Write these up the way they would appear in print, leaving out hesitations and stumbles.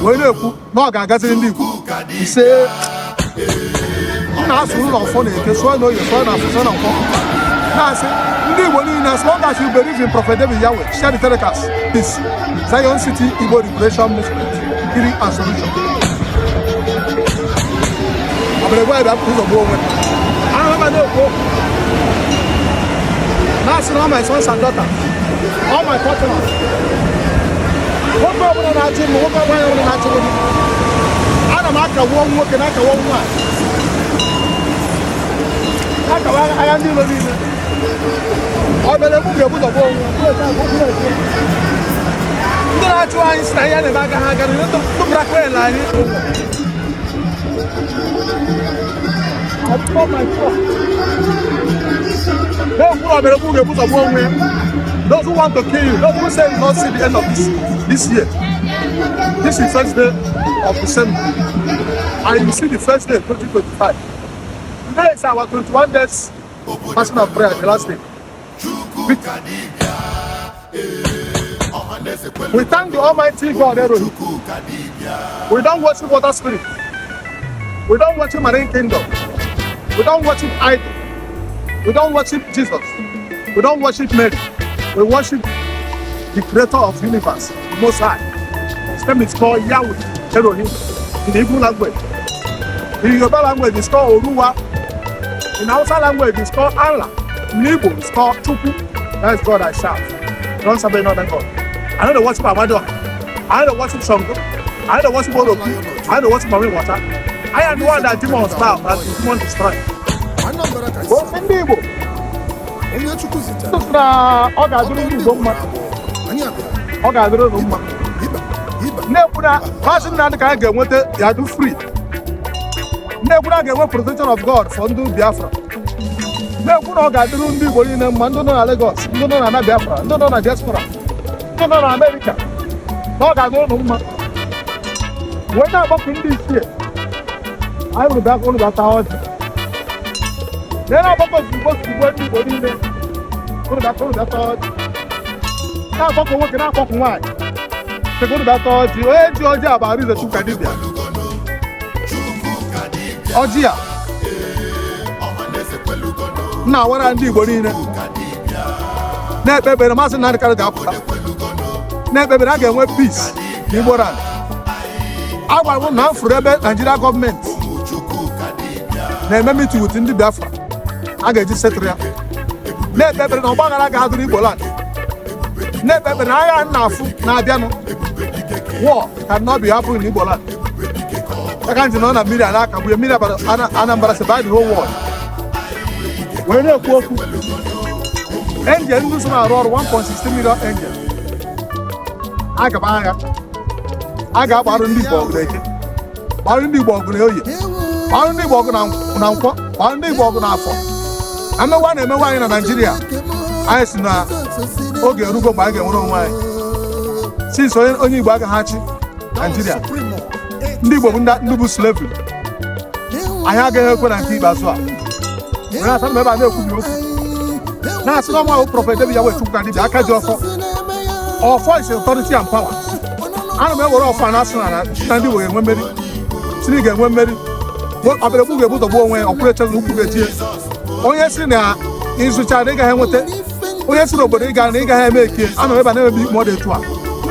Wee na-ekwu na ọ ga-agaziri ndị Igbo. Ise, m na-asụ ụlọ ọfọ na Eke, sụọ na Oye, sụọ na Afọ, sụọ na Nkwọ, na-asị ndị Igbo niile, as long as you believe in Prophet David Yahweh, share the telecast. This Zion City Igbo Liberation Movement, healing and solution. Ọ bụrụ egwu anyị bịa ụzọ gbuo onwe ahụ ma na-ekwu okwu, na-asị na all my sons and daughters, all my partners, nwoke ọbụla na-achị m, nwoke ọbụla na-achị m, ana m akagbuo nwoke, na-akagbuo nwaanyị, na-akawa agha ndị ilo niile. Ọ bịara egbu ga-egbu zọgbu onwe. Ndị na-achụ anyị si na ihe na-eme agaghị aga, ndị blackmail anyị. Na-ekwu na ọbịara egbu ga-egbu zọgbu onwe. Those who want to kill you, those who say you not see the end of this year. This is first day of December and you see the first day 2025. Today is our 21 days fasting and prayer, the last day. We thank the Almighty God Elohim. We don't worship water spirit. We don't worship marine kingdom. We don't worship idol. We don't worship Jesus. We don't worship Mary. We worship the creator of universe, the Most High. His name is called Yahweh Elohim in the Hebrew language. In Yoruba language, it's called Oluwa. In Hausa language, it's called Allah. In Igbo, it's called Chukwu. That is God I serve. Don't serve any other God. I no dey worship Amado. I no dey worship Shango. I no dey worship Oroku. I no dey worship Mami Water. I am the one that demons bow and demons destroy. Ofe ndị Igbo na ọ ga-adịrị ndị Igbo mma, ọ ga-adịrị unu mma. Na-ekwu na Maazị Nnamdị ka anyị ga-enweta ya dị free. Na-ekwu na a ga-enwe protection of God for ndị Biafra. Na-ekwu na ọ ga-adịrị ndị Igbo niile mma, ndị nọ na Lagos, ndị nọ na ana Biafra, ndị nọ na diaspora, ndị nọ na Amerịka, na ọ ga-adịrị unu mma. Wee na-agbapụ ndị ichie anyị bụrụ bịa ụnụ bịa taa ọjị. Na na-agbakọ ozugbo ozugbo ndị Igbo niile, ụnụ bịa, ụnụ bịa taa ọjị. Na-agbakọ nwoke, na-agbakọ nwaanyị, sị ụnụ bịa taa ọjị. Onye ji ọjị a bụ Arinze Chukwukadibịa. Ọjị a m na-awara ndị Igbo niile, na-ekpe ekpere Maazị Nnamdị Kanụ ga-apụta, na-ekpe ekpere a ga-enwe peace n'Igbo land. Agwara m na m fụrụ ebe Naijiria gọọmenti na-eme meeting with ndị Biafra a ga-eji settle ya. Na-ekpe ekpere na ọgbaghara ga-adịrị Igbo land. Na-ekpe ekpere na agha na-afụ na-abịanụ, war cannot be happening in Igbo land. Aka ntị nọ na mmiri a na-akagbu ya, mmiri abara Anambra si by the whole world. Wee na-ekwu okwu angel ndị so na-arụ ọrụ, 1.60 million angel agaba agha a ga-agbarụ ndị Igbo ọgụ na Eke, gbarụ ndị Igbo ọgụ na Oye, gbarụ ndị Igbo ọgụ na Nkwọ, gbarụ ndị Igbo ọgụ na Afọ. Amewa na-emewe anyị na Naịjirịa. Anyị si na oge erugo mgbe anyị ga-enwere onwe anyị, since onye Igbo agaghị achị Naịjirịa. Ndị Igbo bụ ndị bụ slavery. Anyị agaghị ekwe na nke ikpeazụ a. Were asa m ebe a na-ekwubi okwu, na-asị na ọnwa ahụ Prophet David Yahweh Chukwukadibịa aka ji ọfọ. Ọfọ is authority and power. Ana m ewere ọfọ a na-asị na na ndị Igbo ga-enwe mmeri, Chineke ga-enwe mmeri. Ọbịara ga-ebu tọgbuo onwe ya, ọkwụrụ eche na ukwu ga-etie. Onye si na ịzụcha na ị gaghị enweta, onye si n'obodo ị ga na ị gaghị eme eke, ana m ebe a na-emebi ikpe. Ọ dị etu a m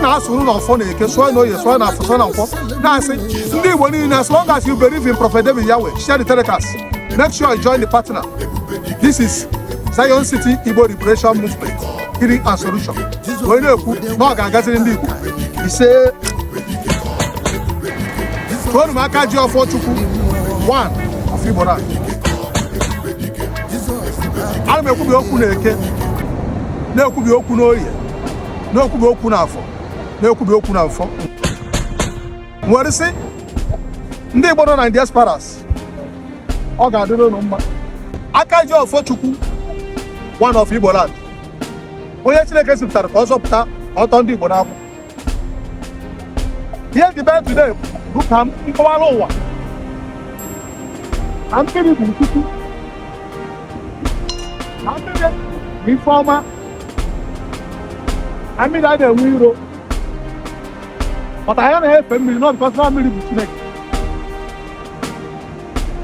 na-asụ na ọfọ na Eke, sụọ na Oye, sụọ na Afọ, sụọ na Nkwọ, na-asị ndị Igbo niile, as long as you believe in Prophet David Yahweh, share the telecast. Make sure you join the partner. This is Zion City Igbo Liberation Movement, healing and solution. Wee na-ekwu na ọ ga-agaziri ndị Igbo. Ise, tụọnụ m aka ji ọfọ Chukwu one of Igbo land. Ana m ekwubi okwu na Eke, na-ekwubi okwu n'Oye, na-ekwubi okwu n'Afọ, na-ekwubi okwu na Nkwọ, nwere sị ndị Igbo nọ na diasporas, ọ ga-adịrị unu mma. Aka ji ọfọ Chukwu one of Igbo land, onye Chineke zipụtara ka ọ zọpụta ọtọ ndị Igbo n'akwụ ihe dị bee today bụ ka m nkọwara ụwa na mmiri bụ Chukwu, na mmiri bụ ife ọma, na mmiri a na-enwe iro. But anyị anaghị efe mmiri, not because na mmiri bụ Chineke.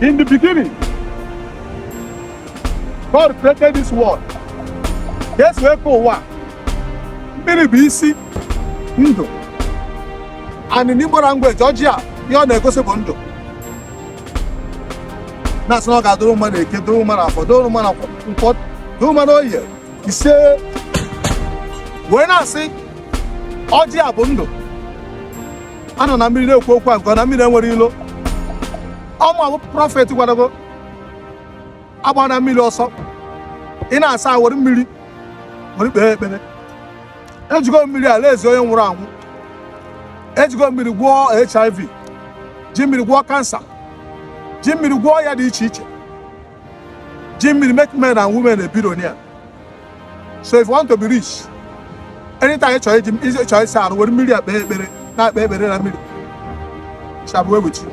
In the beginning, God created this world. Ka esi wee kee ụwa, mmiri bụ isi ndụ. And in Igbo language, ọjị a, ihe ọ na-egosi bụ ndụ. Na-asị na ọ ga-adụrụ mma na Eke, dụrụ mma na Afọ, dụrụ mma na Nkwọ, dụrụ mma na Oye. Ise. Wee na-asị ọjị a bụ ndụ. A nọ na mmiri na-ekwu okwu a nke na mmiri enwere ilo. Ọmụ abụ prophet gwarago agba na mmiri ọsọ. Ị na-asa, were mmiri were kpee ekpere. Ejigo mmiri ala ezi onye nwụrụ anwụ, ejigo mmiri gwọọ HIV, ji mmiri gwọọ cancer, ji mmiri gwọọ ya dị iche iche, ji mmiri make men and women a billionaire. So if you want to be rich, anytime ị chọrọ iji ị chọrọ ịsa arụ, were mmiri a kpee ekpere, na-akpe ekpere na mmiri shall be with you.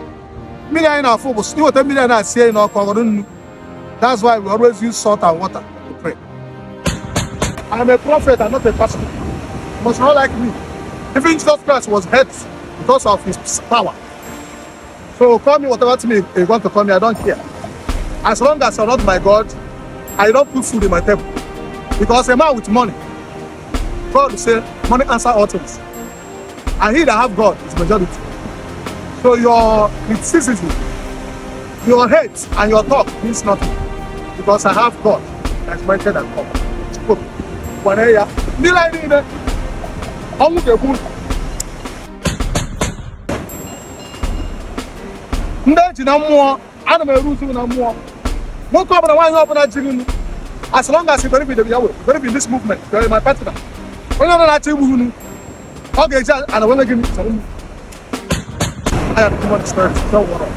Mmiri anyị na-afụ bụ iweta mmiri a na-asie n'ọkụ, ọghọrọ nnu. That's why we always use salt and water to pray. I am a prophet and not a pastor. You must not like me. Even Jesus Christ was hurt because of his power. So call me whatever to me you want to call me, I don't care. As long as you're not my God, I don't put food in my table. Because a man with money, God say, money answer all things. And he that have God is majority. So your criticism, your hate, and your talk means nothing. Because I have God that's mightier than God. Chukwu, gwara ya, ndị anyị niile, ọnwụ ga-egbu unu. Ndị eji na mmụọ, ana m eru uzu na mmụọ. Nwoke ọbụla, nwaanyị ọbụla jiri unu, as long as you believe in the Yahweh, you believe in this movement, you are my partner. Onye ọbụla na-achọ igbu unu, ọ ga-eji ana wele gị soro m. I am the human spirit, don't worry.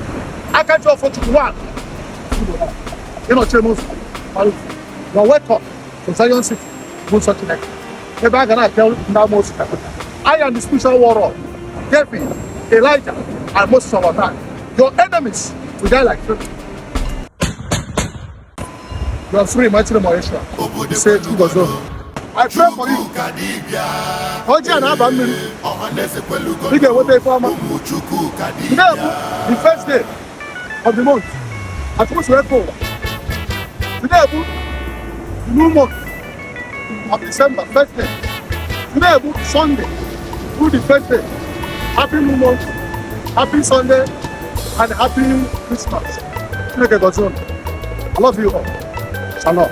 Aka ji ọfọ Chukwu one. Ịnọchie n'ụzọ. You are welcome to Zion City, bụ nsọ Chineke. Ebe a ga na-apịa ndị amoosu ka. I am the spiritual warrior. David, Elijah, and Moses of our time. Your enemies will die like children. You are free, mighty name of Yeshua. Say, Chukwu. I pray for you. Ọjị a na-aba mmiri. Ị ga-enweta ife ọma. Today bụ the first day of the month. Achukwu si wee kee ụwa. Today bụ the new month of December, first day. Today bụ Sunday, bụ the first day. Happy new month, happy Sunday, and happy Christmas. Chineke gọzie unu. I love you all. Shalom.